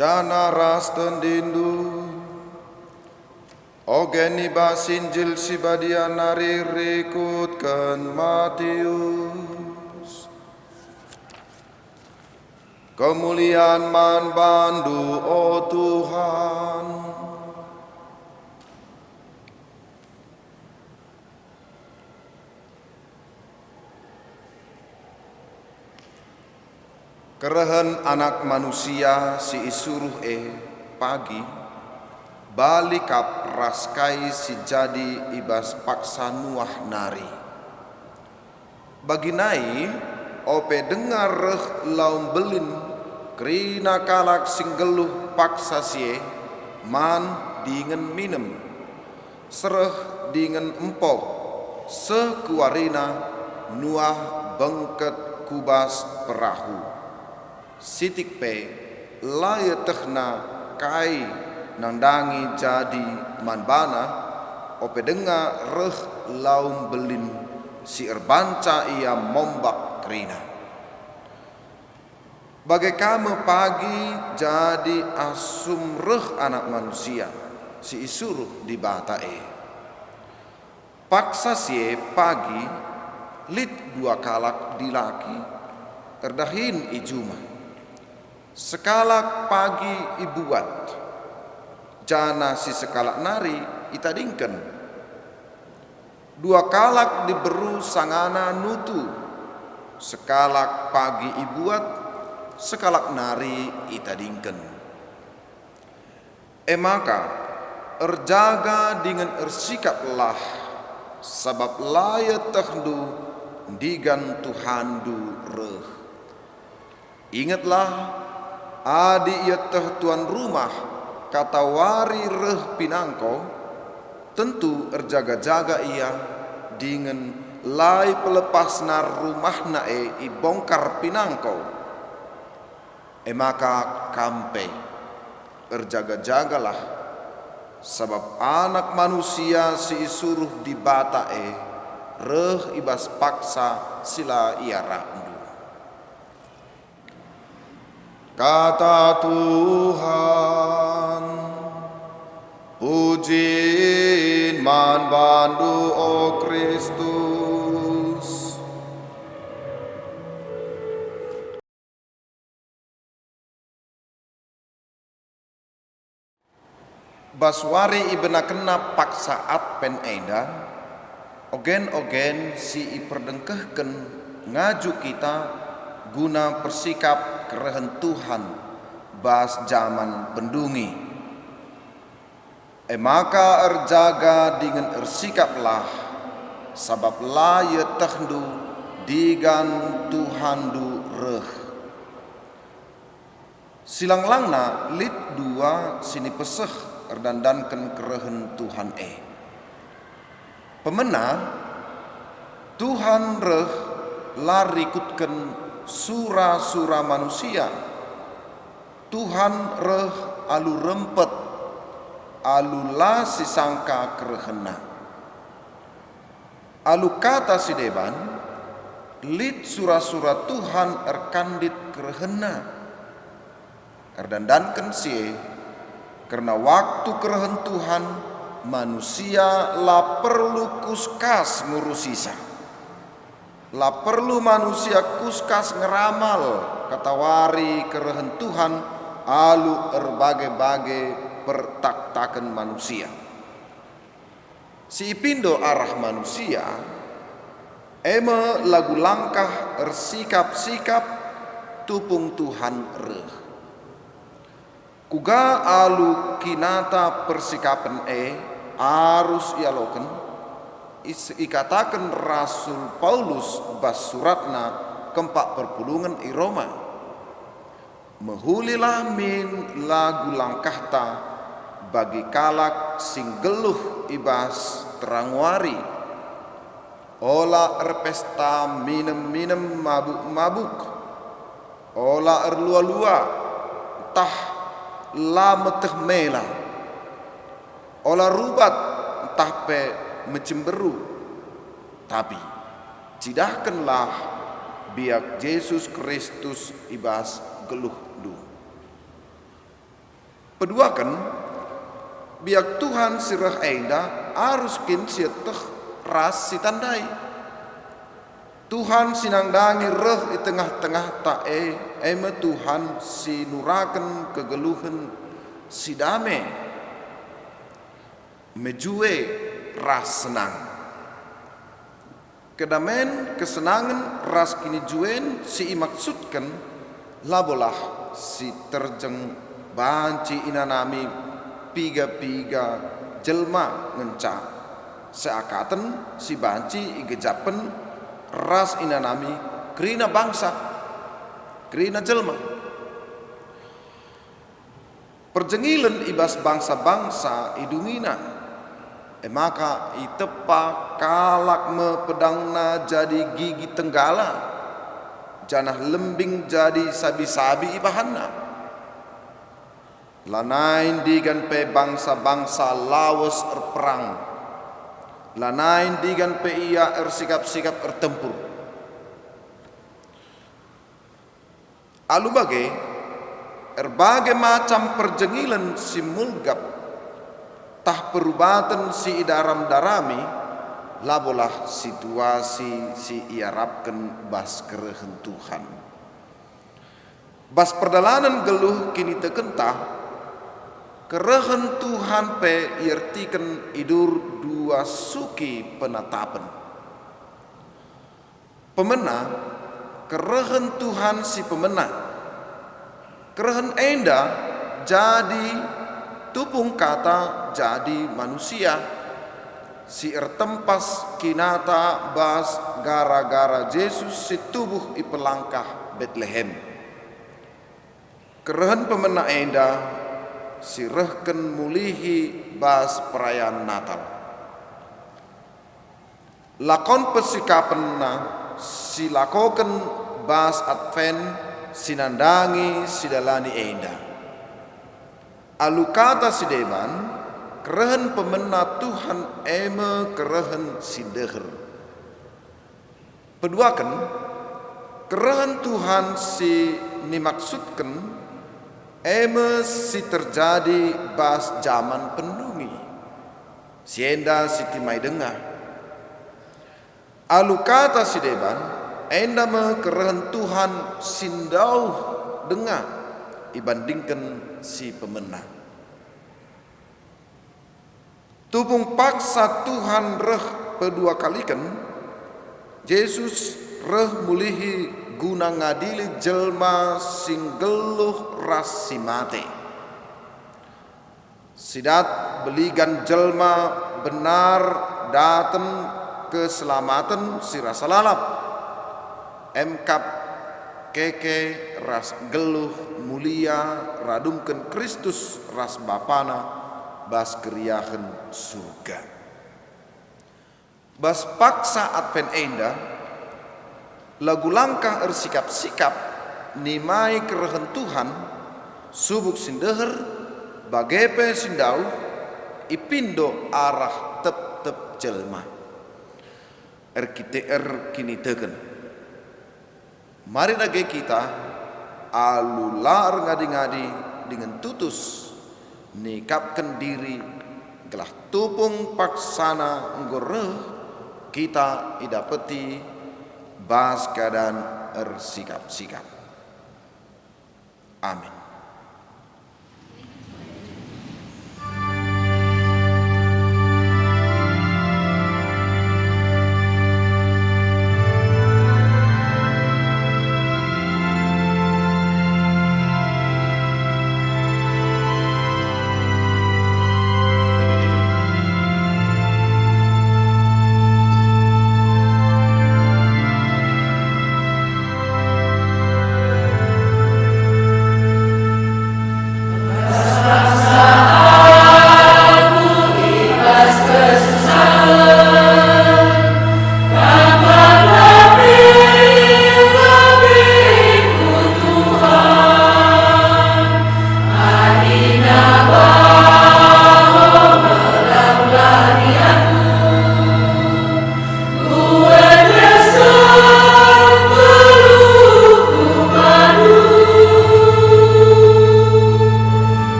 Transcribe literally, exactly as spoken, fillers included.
Janah ras tendindu, ogen i bas Injil si Badia nari rikutken Matius. Kemulian man bandu, o Tuhan. Kerehen Anak Manusia si isuruh e pagi, bali kap ras kai si jadi i bas paksa Nuah nari. Bagi nai, ope denga reh lau mbelin kerina kalak si nggeluh paksa si e, man dingen minem, sereh dingen empo, seh ku warina Nuah bengket ku bas perahu. Sitik pe la ietehna kai nandangi jadi man bana, ope denga reh lau mbelin si erbanca ia mombak kerina. Bage ka me pagi jadi asum reh Anak Manusia si isuruh Dibata e. Paksa si e pagi lit dua kalak dilaki erdahin i juma. Sekalak pagi ibuat, janah si sekalak nari itadingken. Dua kalak diberu sangana nutu, sekalak pagi ibuat, sekalak nari itadingken. E maka, erjaga dingen ersikaplah, sabap la ietehndu ndigan Tuhanndu reh. Ingetlah, adi ieteh tuan rumah katawari reh pinangko, tentu erjaga-jaga ia dingen la ipelepasna rumahna e ibongkar pinangko. E maka kam pe, erjaga-jagalah, sabap Anak Manusia si isuruh Dibata e reh i bas paksa si la iarapndu. Kata Tuhan. Pujin man bandu, o Kristus. Bas wari ibenakenna paksa Adpen enda, ogen-ogen si iperdengkehken ngaju kita guna persikap kerehen Tuhan bas jaman pendungi. E maka erjaga dingen ersikaplah, sabap la ietehndu ndigan Tuhanndu reh. Silang-langna lit dua si nipeseh erdandanken kerehen Tuhan e. Pemena, Tuhan reh la rikutken sura-sura manusia. Tuhan reh alu rempet, alu la sisangka kerehenNa. Alu kata si deban, lit sura-sura Tuhan erkandit kerehenNa. Erdandanken si e, kerna waktu kerehen Tuhan, manusia la perlu kuskas ngurusisa. La perlu manusia kuskas ngeramal katawari kerehen Tuhan alu erbage-bage pertaktaken manusia. Si ipindo arah manusia, e me lagu langkah ersikap-sikap tupung Tuhan reh. Kuga alu kinata persikapen e arus ialoken? Is-, ikataken Rasul Paulus bas suratna kempak perpulungen i Roma. Mehulilah min lagu langkahta bagi kalak si nggeluh i bas terang wari. Ola erpesta minem-minem mabuk-mabuk. Ola erlua-lua, ntah la meteh mela. Ola rubat, ntah pe mecemberu. Tapi cidahkenlah biak Jesus Kristus i bas geluhndu. Peduaken, biak Tuhan si reh enda arus kin sieteh ras sitandai. Tuhan si nandangi reh i tengah-tengahta e, e me Tuhan si nuraken kegeluhen si dame, mejue ras senang. Kedamen, kesenangen ras kinijuen si imaksudken labolah si terjeng banci inanami piga-piga jelma ngenca seakaten si banci igejapken ras inanami kerina bangsa, kerina jelma. Perjengilen i bas bangsa-bangsa idungina, e maka itepa kalak me pedangna jadi gigi tenggala, janah lembing jadi sabi-sabi ibahanna. Lanai ndigan pe bangsa-bangsa lawes erperang, lanai ndigan pe ia ersikap-sikap ertempur. Alu bage, erbage macam perjengilen si mulgap, tah perubaten si idaram-darami, labolah situasi si iarapken bas kerehen Tuhan. Bas perdalanen geluh kinitekenta, kerehen Tuhan pe iertiken idur dua suki penatapen. Pemena, kerehen Tuhan si pemena. Kerehen enda jadi tupung kata jadi manusia, si ertempas kinata bas gara-gara Jesus si tubuh i pelangkah Betlehem. Kerehen pemena enda si rehken mulihi bas perayan Natal. Lakon pesikapenna si lakoken bas Adven si nandangi si dalani enda. Alu kata si deban, kerehen pemena Tuhan e me kerehen si ndeher. Peduaken, kerehen Tuhan si nimaksudken e me si terjadi bas jaman pendungi. Si enda si timai denga. Alu kata si deban, enda me kerehen Tuhan si ndauh denga ibandingken si pemena. Tupung paksa Tuhan reh pedua kaliken, Jesus reh mulihi guna ngadili jelma si nggeluh ras si mate. Si dat beligan jelma benar daten keselamaten si rasa lalap. Emkap keke ras geluh mulia radumken Kristus ras Bapana bas keriahen Surga. Bas paksa Adven enda, lagu langkah ersikap-sikap nimai kerehen Tuhan, subuk si ndeher, bage pe si ndauh, ipindo arah tep-tep jelma. Erkite-, erkiniteken. Mari dage kita, alu la erngadi-ngadi dingen tutus, nikapken diri, gelah tupung paksana enggo reh, kita idapeti bas keadan ersikap-sikap. Amin.